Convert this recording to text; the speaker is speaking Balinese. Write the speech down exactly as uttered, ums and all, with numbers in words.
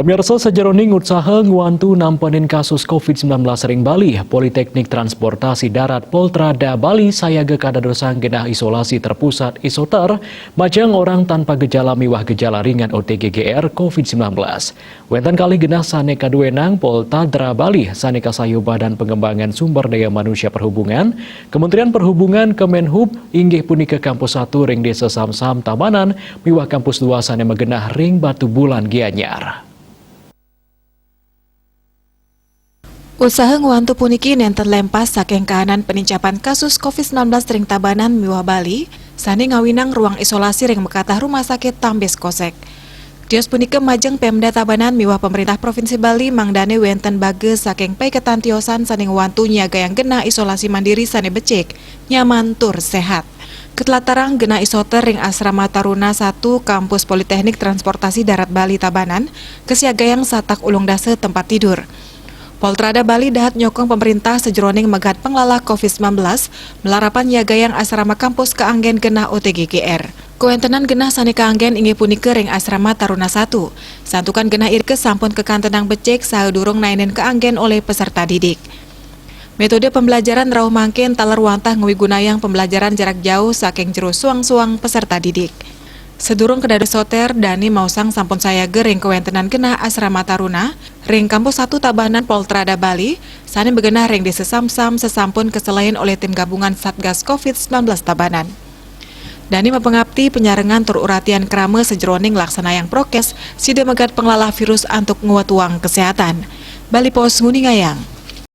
Pemirsa, sajeroning utsaha ngwantu nampenin kasus covid sembilan belas ring Bali, Politeknik Transportasi Darat Poltrada Bali sayaga kadadosang genah isolasi terpusat isoter, majeng orang tanpa gejala miwah gejala ringan O T G G R covid sembilan belas. Wenten kalih genah sane kaduenang Poltadra Bali sane kasayubadan pengembangan sumber daya manusia perhubungan, Kementerian Perhubungan, Kemenhub, inggih punika Kampus satu ring Desa Samsam Tabanan miwah Kampus dua sane magenah ring Batubulan, Gianyar. Usaha ngwantu puniki nenten lempas saking kahanan penincapan kasus covid sembilan belas ring Tabanan miwah Bali, sane ngawinang ruang isolasi ring makatah rumah sakit Tambis Kosek. Tios punika majeng Pemda Tabanan miwah pemerintah Provinsi Bali mangdane wenten baga saking paiketan tiosan sane ngwantu nyiagayang genah isolasi mandiri sane becik, nyaman tur sehat. Katlatarang genah isoter ring Asrama Taruna satu Kampus Politeknik Transportasi Darat Bali Tabanan, kasiagayang satak ulung dasa tempat tidur. Poltrada Bali dahat nyokong pemerintah sajeroning megat panglalah covid sembilan belas, malarapan nyiagayang asrama kampus kaanggen genah O T G G R. Kawentenan genah sane kaanggen inggih punika ring Asrama Taruna satu. Santukan genah irika sampun kakantenang becik saha durung naenin kaanggen olih peserta didik. Metode pembelajaran rauh mangkin taler wantah ngwigunayang pembelajaran jarak jauh saking jero suang-suang peserta didik. Sadurung kadados isoter, dane maosang sampun sayaga ring kawentenan genah Asrama Taruna ring Kampus satu Tabanan Poltrada Bali, sane magenah ring Desa Samsam sasampun kaselehin olih tim gabungan Satgas covid sembilan belas Tabanan. Dane mapangapti panyarengan tur uratian krama sajeroning nglaksanayang prokes, sida megat panglalah virus antuk ngwetuang kesehatan. Bali Post nguningayang.